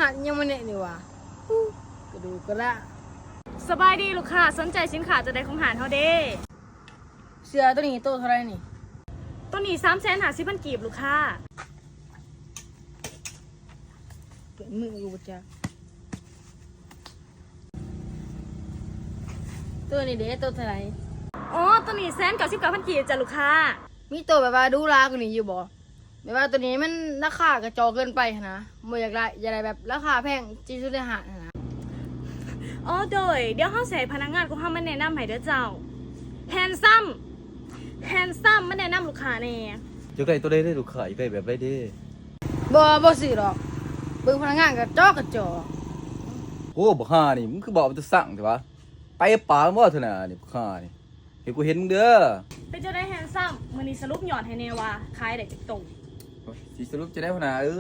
ຍັງບໍ່ແນະນີ້ຫວາ ກະດູກະລາ. ສະບາຍດີລູກຄ້າ, ສົນໃຈສິນຄ້າຕົວໃດຂອງຮ້ານເຮົາເດ? ເສື້ອໂຕນີ້ໂຕເທົ່າໃດນີ້? ໂຕນີ້ສາມແສນຫ້າສິບພັນກີບລູກຄ້າ. ເປັນມືຢູ່ບໍ່ຈັກ. ໂຕນີ້ເດ ໂຕເທົ່າໃດ? ອໍ ໂຕນີ້ແສນເກົ້າສິບເກົ້າພັນກີບຈ້າລູກຄ້າ. ມີໂຕແບບວ່າດູຫຼາກວ່ານີ້ຢູ່ບໍ່? ແບບວ່າໂຕນີ້ມັນລາຄາກະຈອກເກີນໄປຫັ້ນນະ, ບໍ່ຢາກໄດ້ ຢາກໄດ້ແບບລາຄາແພງທີ່ສຸດໃນຮ້ານຫັ້ນນະ. ອໍ ໂດຍ, ດຽວເຮົາຊິໃຫ້ພະນັກງານຂອງເຮົາມາແນະນຳໃຫ້ເດີເຈົ້າ. ແຮນຊັມ ແຮນຊັມ ມາແນະນຳລູກຄ້າແດ່. ຢາກໄດ້ໂຕໃດເດລູກຄ້າ? ຢາກໄດ້ແບບໃດເດ? ບໍ່ ບໍ່ຊື້ດອກ. ເບິ່ງພະນັກງານກະຈອກກະຈອກ. ໂອ້ ບັກຫ່ານີ້ ມຶງຄືເວົ້າເປັນຕາຊັງແທ້ຫວາ? ໄຕະປາກມັນບໍ່ເທື່ອໜ້ານີ້ ບັກຫ່ານີ້. ເຮັດກູເຫັນມຶງເດີ. ເປັນຈັ່ງໃດແຮນຊັມ? ມື້ນີ້ສະຫຼຸບຍອດໃຫ້ແດ່ວ່າຂາຍໄດ້ຈັກໂຕ? ໂອ້ຍ ຊິສະຫຼຸບຈັ່ງໃດຫົວໜ້າເອີຍ?